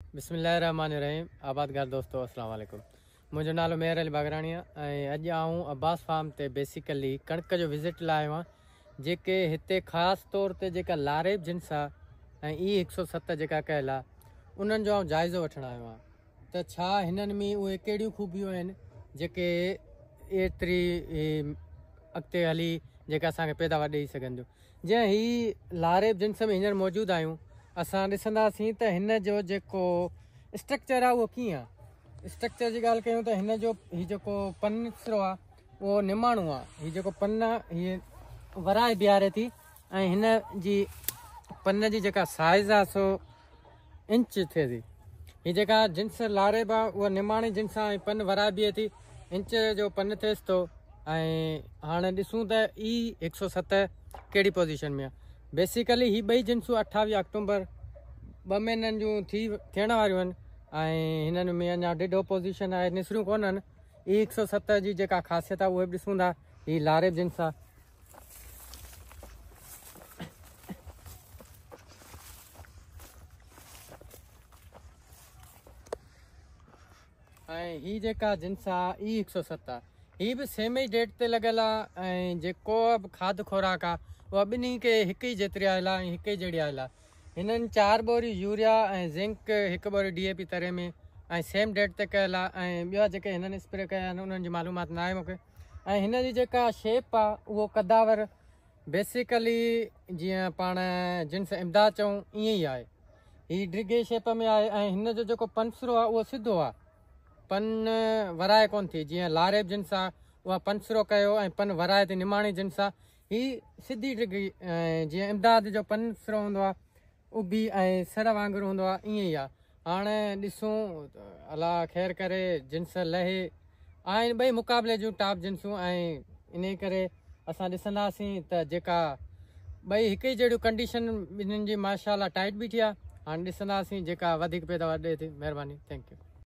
بسم الله الرحمٰن الرحيم آبادگار دوستو اسلام عليڪم منهنجو نالو ميهر علي باگراڻي آهي ۽ اڄ آئون عباس فارم تي بيسيڪلي ڪڻڪ جو وزٽ لاء آيو آهيان جيڪي هتي خاص طور تي جيڪا لاريب جنس آهي ۽ اي 107 جيڪا ڪيل آهي انهن جو آئون جائزو وٺڻ آيو آهيان ته ڇا هنن ۾ اهي ڪهڙيون خوبيون آهن جيڪي ايتري اڳتي هلي جيڪا اسان کي پيداوار ڏئي سگهن ٿيون جيئن هي لاريب جنس ۾ هينئر موجود آهيون اسان ڏسنداسين ته هن جو جيڪو اسٽرڪچر آهي اهو ڪيئن آهي. اسٽرڪچر جي ڳالهه ڪيون ته هن جو هي جيڪو پن سرو آهي اهو نماڻو آهي. هي جيڪو پن آهي هي ورائي بيهاري ٿي ۽ هن جي پن جي جيڪا سائز آهي سو انچ ٿئي ٿي. هي جيڪا جنس لاريب آ اها نماڻي جنس آ ۽ پن ورائي بيهي ٿي. انچ جو پن ٿئيس ٿو ۽ هاڻي ڏسون ته اي 107 ڪهڙي پوزيشن ۾ آ. بيسيڪلي هي ٻئي جنسون 28 آڪٽومبر ٻه مهينن جون ٿي ٿيڻ واريون آهن ۽ هنن ۾ اڃا ڊيڍو پوزيشن آهي نسريون ڪونهن. اي 107 جي جيڪا خاصيت آ اهي به ڏسون ٿا. هي لاريب جنس آ. ۽ هي جيڪا جنس آ اي 107 آ هي به سيم ئي ڊيٽ تي لڳل آ ۽ جيڪو به کاڌ خوراڪ آ اها ٻنهي کي هڪ ئي جيتري آيل آ ۽ هڪ ئي جهڙي آيل آ هنن چار ٻوري يوريا ۽ زنڪ هڪ ٻوري ڊي اي پي تري ۾ ۽ سيم ڊيٽ تي ڪيل آ ۽ ٻيا جيڪي هنن اسپري ڪيا آهن انهن جي معلومات ناهي مونکي ۽ هن جي جيڪا شيپ آ اهو قداور بيسيڪلي جيئن پاڻ جنس امداد چئون ائين ئي آهي. هي ڊگهي شيپ ۾ آهي ۽ هن جو جيڪو پنسرو آهي اهو سڌو آهي. پن ورائي ڪونه ٿي جيئن لاريب جنس آهي اها پنسرو ڪيو ۽ پن ورائي ٿي نماڻي جنس آهي. هي سڌي ڊگهي جيئن امداد جو پنسرو هوندو آهي اڀي ۽ سڙ وانگر هوندو آهي ائين ئي آهي. هاڻ ڏسون الله خير ڪري جنس لهي. آهن ٻئي مقابلي جون ٽاپ جنسون ۽ انهي ڪري اسان ڏسنداسين ته جيڪا ٻئي هڪ ئي جهڙيون ڪنڊيشن ٻنهين جي ماشاء الله ٽائيٽ بيٺي آهي. هاڻ ڏسنداسين جيڪا وڌيڪ پيداوار ڏئي ٿي. مهرباني thank you.